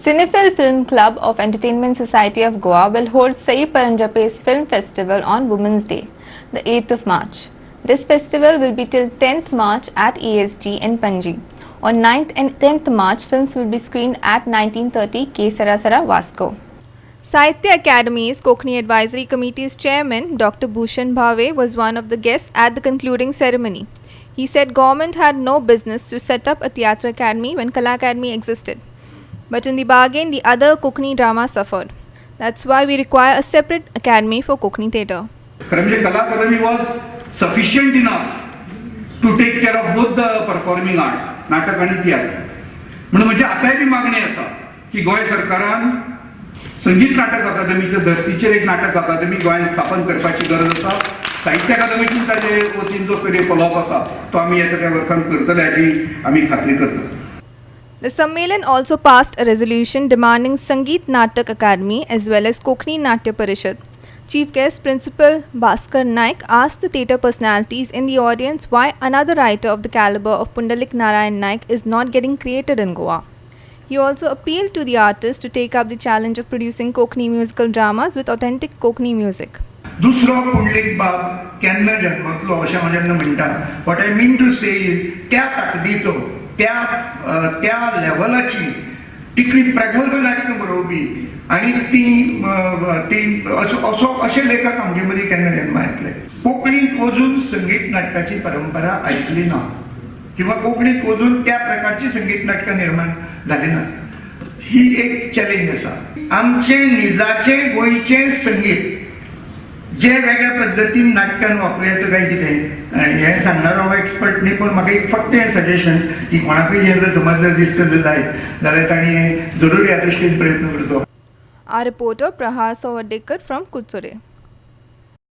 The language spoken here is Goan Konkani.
Cinephil Film Club of Entertainment Society of Goa will hold Sai Paranjape's Film Festival on Women's Day, the 8th of March. This festival will be till 10th March at ESG in Panji. On 9th and 10th March, films will be screened at 19:30 K. Sarasara, Vasco. Sahitya Academy's Kokani Advisory Committee's chairman, Dr. Bhushan Bhave, was one of the guests at the concluding ceremony. He said government had no business to set up a theatre academy when Kala Academy existed. But in the bargain, the other Kokani drama suffered. That's why we require a separate academy for Kokani theatre. खरं म्हणजे Kala Akademi was sufficient enough to take care of both the performing arts, नाटक आनी तियात्र. म्हणून म्हणजे आतांय बी मागणी आसा की गोंय सरकारान संगीत नाटक अकादमीच्या धर्तीचेर एक नाटक अकादमी गोंयांत स्थापन करपाची गरज आसा. साहित्य अकादमीची ताजे वतीन जो कितें फॉलोअप आसा तो आमी येता त्या वर्सान करतले हाची आमी खात्री करतात. The Sammelan also passed a resolution demanding Sangeet Natak Academy as well as Kokani Natya Parishad. Chief guest Principal Bhaskar Naik asked the theatre personalities in the audience why another writer of the caliber of Pundalik Narayan Naik is not getting created in Goa. He also appealed to the artists to take up the challenge of producing Kokani musical dramas with authentic Kokani music. दुसरो पुंडलीक बाब केन्ना जन्मतलो अशें हांव जेन्ना म्हणटा, what I mean to say is त्या ताकदीचो, त्या लेवलाची तितली प्रगल्भ नाटकां बरोवपी आनी ती असो असो अशे लेखक आमचे मदीं केन्ना जन्मा येतले. कोंकणीत अजून संगीत नाटकाची परंपरा आयकली ना किंवा कोंकणीत अजून त्या प्रकारची संगीत नाटकां निर्माण जाली ना, ही एक चॅलेंज आसा. आमचें निजाचें गोंयचें संगीत जे वेगळ्या पद्दतीन नाटकान वापरूं येता काय कितें, हें सांगणार हांव एक्सपर्ट न्ही, पूण म्हाका एक फक्त हें सजेशन की कोणाकूय हें जर समज जर दिसता जर जायत जाल्यार तांणी जरूर ह्या दृश्टीन प्रयत्न करचो. Our reporter Prahar Sawadekar from Kutsure.